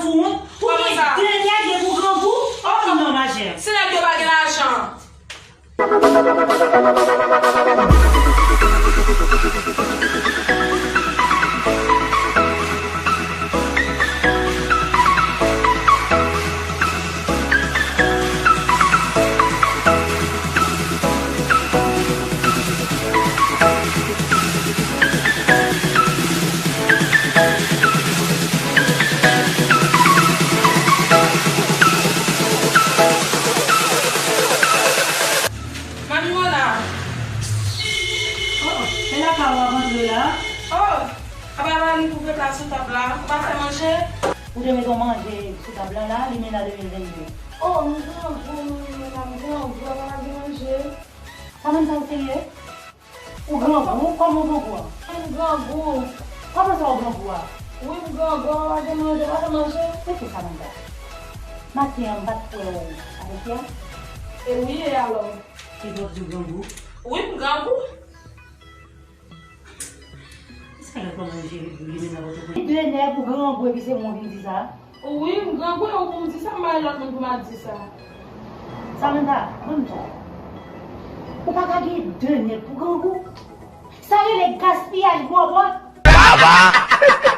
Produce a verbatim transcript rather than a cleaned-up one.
Ou gen de nèg epi w grangou? Oh non, majè. Si nèg yo pa gen lajan. Manmi Mona. Oh, se lakay ou w ap antre la? Oh, apa pa vin koupe pla sou tab la? Ou pa fè manje? Ou te mete yon manje sou tab la la, li men la de mil venn de. Oh, m grangou, manmi Mona, m grangou, apa pa gen manje? Samantha, ou serye? Ou grangou? Kòman w grangou a? M grangou. Kòman sa w grangou a? Wi, m grangou, apa pa gen manje, pa fè manje. Rete, Samantha. Maten an, m pa t kwè w avèk Pia. E wi, e alò? Kisa w di, w grangou? Wi, m grangou. Sa lòt manman jere pou li menm nan Pòtoprens. De nèg ou grangou epi se mwen vin di sa? Wi, m grangou e ou pou m di sa, m pa gen lòt moun pou m al di sa. Samantha, ban m di w. Ou pa ka gen de nèg pou grangou. Sa rele gaspiyaj bwabwa. Baba!